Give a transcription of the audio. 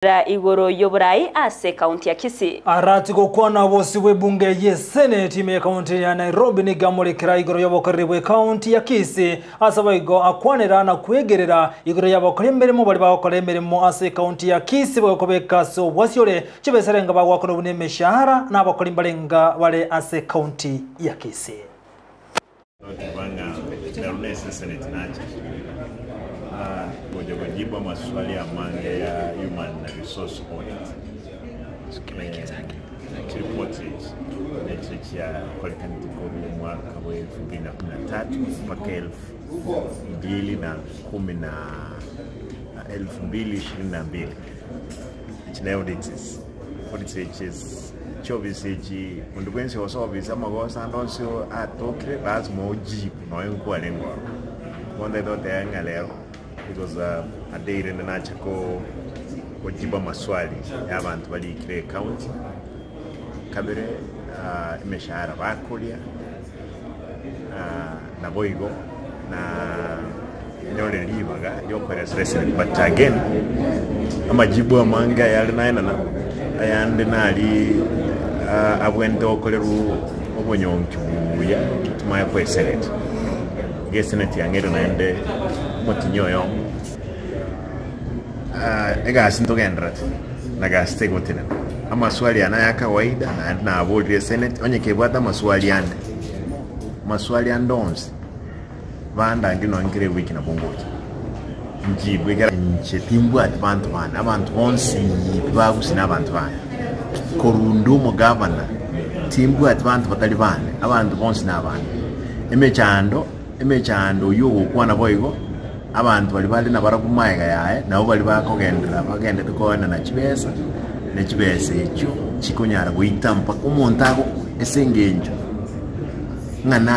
Igoro y'oborai ase ekaunti ya Kisii. Arati gokwana bosio bw'ebunge y'eseneti ime y'ekaunti ya Nairobi nigo amorekera igoro y'obokoreri bw'ekaunti ya Kisii ase boigo akwanera na kwegerera igoro y'abakori emeremo baria bagokora emeremo ase ekaunti ya Kisii bagokobeka ase obwasiore chibesa renga bagwakanwa buna emeshahara na abakori mbarenga bare ase ekaunti ya Kisii. Oteba ng'a nero nese Senate nache gocha gojibu amaswali amange ya human resource audit. Chiripoti echi neche chiakorekanete korwa omwaka bwa elfu mbili na kumi na tatu mpaka elfu mbili na kumi na elfu mbili ishirini na mbili. Echi ne audits. Audits echi Chiofisi echi, onde bwensi gose ofisi amagoso ande onsi atokire, lasima ojibu nonya nkwarenge ororo. Bono ntaete goteba ng'a rero it was a day rende nacha ko kojibu amaswali ya abanto barikire ecounty, kabere emeshahara bakoria, naboigo na nyore ribaga riokoeresera esegi but again amajibu amange ayare naenana ayande nari abwenerete gokorerwa obonyonki buya timanye koesereti. Iga eseneti yang'eire naende omotinyi oyomo egasi ntogendererete na gasi tegotenena. Amaswali aya naya kawaida naende naborire eseneti onye kebwate amaswali ande, amaswali ande onsi. Bandange nonya nkere ewiki nabwo ngocha nchibwe ekero inche timbwati banto bane, abanto bonsi bagusi na abanto bane. Korwa inde omogavana timbwati banto batari bane, abanto bonsi nabane. Emechando, emechando oyio ogokwana boigo, abanto baria bare nabarabwo magega yaye, nabo baria bakogenderera bagendete koenana chibesa, ne chibesa echio chikonyara goita mpaka omonto agokwa ase engencho ng'a na.